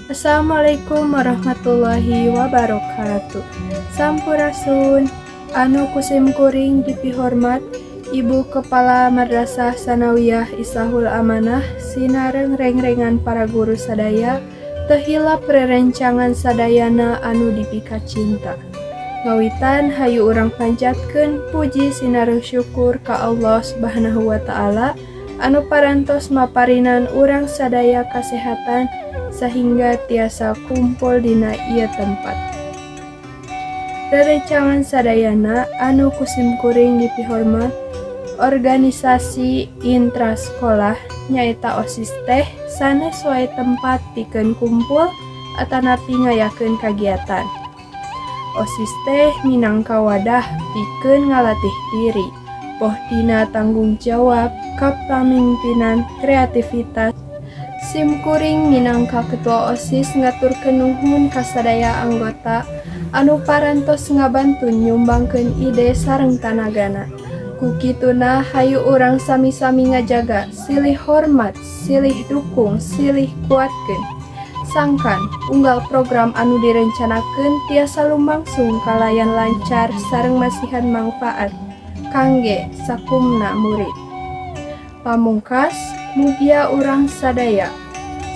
Assalamualaikum warahmatullahi wabarakatuh. Sampurasun. Anu ku simkuring dipihormat Ibu Kepala Madrasah Tsanawiyah Islahul Amanah sinareng rengrengan para guru sadaya, teu hilap rerencangan sadayana anu dipikacinta. Ngawitan, hayu urang panjatkeun puji sinareng syukur ka Allah Subhanahu wa Ta'ala anu parantos maparinan urang sadaya kasehatan sehingga tiasa kumpul dina ieu tempat. Rerencangan sadayana anu ku simkuring dipihormat, organisasi intrasekolah nyaeta OSIS teh sanes wae tempat pikeun kumpul atanapi ngayakeun kagiatan. OSIS teh minangka wadah pikeun ngalatih diri, poh dina tanggung jawab, kapamimpinan, kreativitas. Simkuring minangka ketua OSIS ngaturkeun nuhun ka sadaya anggota anu parantos ngabantu nyumbangkeun ide sareng tanagana. Ku kituna, hayu urang sami-sami ngajaga, silih hormat, silih dukung, silih kuatkeun, sangkan unggal program anu direncanakeun tiasa lumangsung kalayan lancar sareng masihan mangfaat kangge sakumna murid. Pamungkas, mugia urang sadaya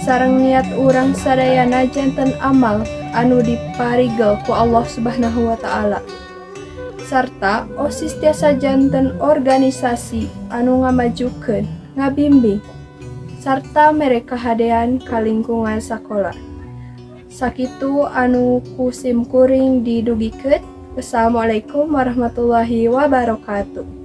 sareng niat urang sadayana janten amal anu diparigel ku Allah Subhanahu wa Ta'ala, sarta OSIS tiasa janten organisasi anu ngamajukeun, ngabimbing, sarta mere kahadean ka lingkungan sakola. Sakitu anu ku simkuring didugikeun. Wassalamualaikum warahmatullahi wabarakatuh.